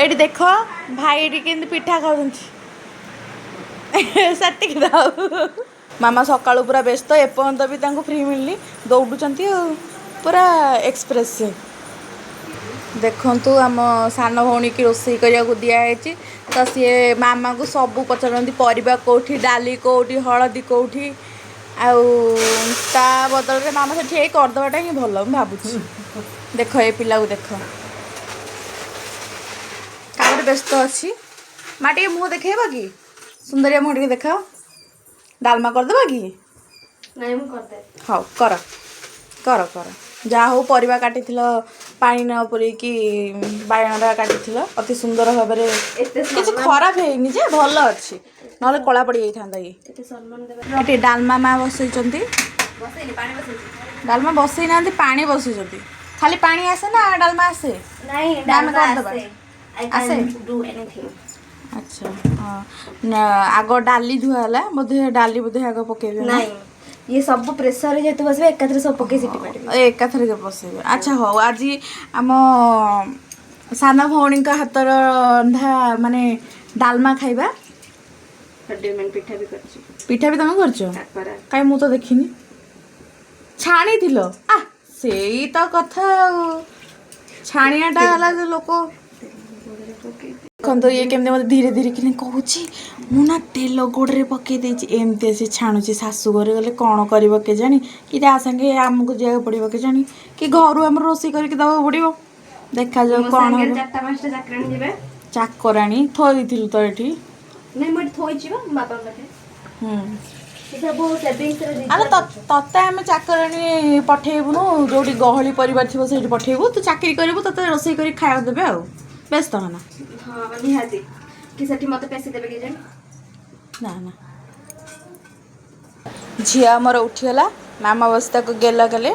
ଏଇଠି ଦେଖ ଭାଇ ଏଠି କେମିତି ପିଠା ଖାଉଛନ୍ତି। ସେତିକି ଥାଉ। ମାମା ସକାଳୁ ପୁରା ବ୍ୟସ୍ତ, ଏପର୍ଯ୍ୟନ୍ତ ବି ତାଙ୍କୁ ଫ୍ରି ମିଳିନି, ଦୌଡ଼ୁଛନ୍ତି ଆଉ ପୁରା ଏକ୍ସପ୍ରେସ୍। ଦେଖନ୍ତୁ ଆମ ସାନ ଭଉଣୀକି ରୋଷେଇ କରିବାକୁ ଦିଆହେଇଛି, ତ ସିଏ ମାମାକୁ ସବୁ ପଚାରନ୍ତି, ପରିବା କେଉଁଠି, ଡାଲି କେଉଁଠି, ହଳଦୀ କେଉଁଠି। ଆଉ ତା ବଦଳରେ ମାମା ସେଠି ହେଇ କରିଦେବାଟା ହିଁ ଭଲ ମୁଁ ଭାବୁଛି। ଦେଖ ଏ ପିଲାକୁ ଦେଖ, କାମରେ ବ୍ୟସ୍ତ ଅଛି। ମା ଟିକେ ମୁହଁ ଦେଖେଇବ କି? ସୁନ୍ଦରିଆ ମୁହଁ ଟିକେ ଦେଖାଅ। ଡାଲମା କରିଦେବା କି? ନାଇଁ, ମୁଁ କରିଦେବି। ହଉ, କର କର କର। ଯାହା ହଉ ପରିବା କାଟିଥିଲ, ପାଣି ନ ପୁରେଇକି ବାଇଗଣଟା କାଟିଥିଲ ଅତି ସୁନ୍ଦର ଭାବରେ। ଏତେ କିଛି ଖରାପ ହେଇନି ଯେ, ଭଲ ଅଛି, ନହେଲେ କଳା ପଡ଼ିଯାଇଥାନ୍ତା କି। ଏତେ ସମ୍ମାନ ଦେବା। ଏଠି ଡାଲମା ମା ବସେଇଛନ୍ତି। ବସେଇନି, ପାଣି ବସେଇଛି। ଡାଲମା ବସେଇ ନାହାନ୍ତି, ପାଣି ବସେଇଛନ୍ତି। ଖାଲି ପାଣି ଆସେ ନା ଡାଲମା ଆସେ? ନାଇଁ। ନା, ଆମେ ଡାଲମା କରିଦେବା। ଆସେ। I ଆସେ? can do anything. ଆଚ୍ଛା ହଁ ନା, ଆଗ ଡାଲି ଧୁଆ ହେଲା ବୋଧେ, ଡାଲି ବୋଧେ ଆଗ ପକେଇବେ ନା? ନାଇଁ, ଇଏ ସବୁ ପ୍ରେସରରେ ଯେହେତୁ ବସିବେ, ଏକାଥରେ ସବୁ ପକେଇ ସିଟି ମାରିବି। ଏ, ଏକାଥରକେ ବସେଇବେ। ଆଚ୍ଛା ହଉ, ଆଜି ଆମ ସାନ ଭଉଣୀଙ୍କ ହାତର ରନ୍ଧା ମାନେ ଡାଲମା ଖାଇବା। ପିଠା ବି କରିଛି। ପିଠା ବି ତମେ କରିଛ? କାକରା। କାଇଁ, ମୁଁ ତ ଦେଖିନି। ଛାଣିଥିଲ? ଆ ସେଇ ତ କଥା, ଆଉ ଛାଣିଆଟା ହେଲା ଯେ ଲୋକ ଦେଖନ୍ତୁ ଇଏ କେମିତି ମୋତେ ଧୀରେ ଧୀରେ କିନି କହୁଛି, ମୁଁ ନା ତେଲ ଗୋଡ଼ରେ ପକେଇ ଦେଇଛି। ଏମିତି ଆସି ଛାଣୁଛି। ଶାଶୁ ଘରେ ଗଲେ କ'ଣ କରିବ କେଜାଣି, କି ତା ସାଙ୍ଗେ ଆମକୁ ଯିବାକୁ ପଡ଼ିବ କେଜାଣି, କି ଘରୁ ଆମର ରୋଷେଇ କରିକି ଦେବାକୁ ପଡ଼ିବ। ଦେଖାଯାଉ ମୋ କ'ଣ ସାଙ୍ଗରେ ହବ। ଚାରିଟା ପାଞ୍ଚଟା ଚାକରାଣୀ ଯିବେ। ଚାକରାଣୀ ଥୋଇଥିଲୁ ତ ଏଠି। ନାଇଁ, ମୁଁ ଏଠି ଥୋଇଛି ବା ମୋ ବାପାଙ୍କ ପାଖରେ। ସେ ସବୁ ସେଭିଙ୍ଗସରେ। ଆରେ, ତତେ ଆମେ ଚାକରାଣୀ ପଠେଇବୁନୁ, ଯୋଉଠି ଗହଳି ପରିବାର ଥିବ ସେଇଠି ପଠେଇବୁ। ତୁ ଚାକିରି କରିବୁ, ତତେ ରୋଷେଇ କରି ଖାଇବାକୁ ଦେବେ, ଆଉ ବ୍ୟସ୍ତ ହନା। ହଁ, ନିହାତି। କି ସେଠି ମତେ ପେଶି ଦେବେ କେଜାଣି। ନା ନା, ଝିଅ ଆମର ଉଠିଗଲା। ମାମା ବସି ତାକୁ ଗେଲ କଲେ।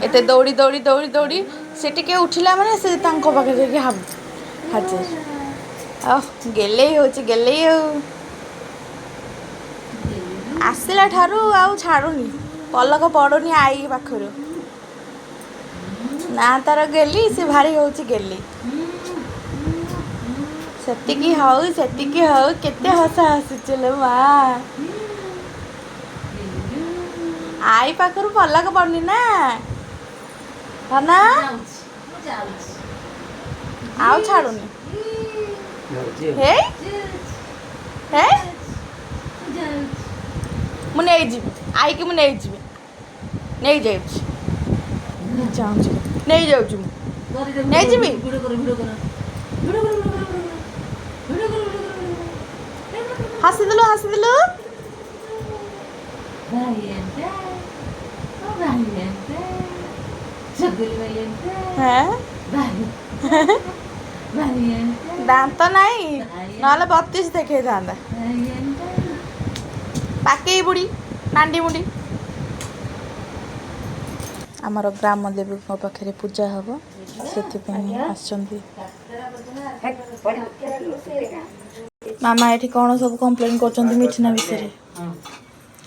ଏତେ ଦୌଡ଼ି ଦୌଡ଼ି ଦୌଡ଼ି ଦୌଡ଼ି ସେ ଟିକେ ଉଠିଲା ମାନେ ସେ ତାଙ୍କ ପାଖରେ ଯାଇକି ହାଜର। ଆଉ ଗେଲେଇ ହେଉଛି, ଗେଲେଇ। ଆଉ ଆସିଲା ଠାରୁ ଆଉ ଛାଡ଼ୁନି, ପଲକ ପଡ଼ୁନି ଆଈ ପାଖରୁ ନା। ତାର ଗେଲି, ସେ ଭାରି ହେଉଛି ଗେଲି। ସେତିକି ହଉ, ସେତିକି ହଉ। କେତେ ହସ ହସୁଛୁ ଲୋ ମା! ଆଈ ପାଖରୁ ପଲକ ପଡ଼ୁନି ନା ଧନ, ଆଉ ଛାଡ଼ୁନି। ହେଇ ହେଇ, ମୁଁ ନେଇଯିବି ଆଈକି, ମୁଁ ନେଇଯିବି, ନେଇଯାଉଛି, ଚାହୁଁଛି, ନେଇଯାଉଛି, ମୁଁ ନେଇଯିବି। ହସିଦେଲୁ, ହସିଦେଲୁ। Valiente, oh valiente, Chagali valiente, ହେଁ valiente, ଦାନ୍ତ ନାହିଁ, ନହେଲେ 32 ଦେଖେଇଥାନ୍ତା। valiente. ପାକେଇ ବୁଢ଼ୀ, ନାଣ୍ଡି ମୁଣ୍ଡି। ଆମର ଗ୍ରାମ ଦେବୀଙ୍କ ପାଖରେ ପୂଜା ହବ, ସେଥିପାଇଁ ଆସିଛନ୍ତି। ମାମା ଏଠି କ'ଣ ସବୁ କମ୍ପ୍ଲେନ୍ କରୁଛନ୍ତି ମିଠିନା ବିଷୟରେ।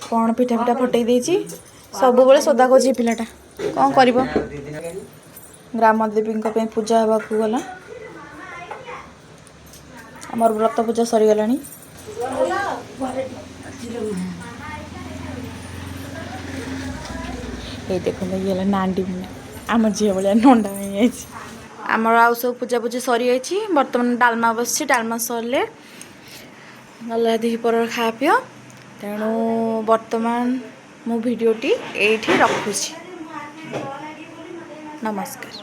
କ'ଣ ପିଠା ପିଠା ଫଟେଇ ଦେଇଛି। ସବୁବେଳେ ସଦା କହୁଛି ଏ ପିଲାଟା, କ'ଣ କରିବ। ଗ୍ରାମ ଦେବୀଙ୍କ ପାଇଁ ପୂଜା ହେବାକୁ ଗଲା। ଆମର ବ୍ରତ ପୂଜା ସରିଗଲାଣି। ଏଇ ଦେଖନ୍ତୁ, ଇଏ ହେଲା ନାଣ୍ଡି ମୁଣ୍ଡି। ଆମ ଝିଅ ଭଳିଆ ନଣ୍ଡା ହେଇଯାଇଛି। ଆମର ଆଉ ସବୁ ପୂଜାପୂଜି ସରିଯାଇଛି। ବର୍ତ୍ତମାନ ଡାଲମା ବସିଛି। ଡାଲମା ସରିଲେ ଗଲା ଦ୍ୱିପହର ଖାଇବା ପିଅ। ତେଣୁ ବର୍ତ୍ତମାନ ମୁଁ ଭିଡ଼ିଓଟି ଏଇଠି ରଖୁଛି। ନମସ୍କାର।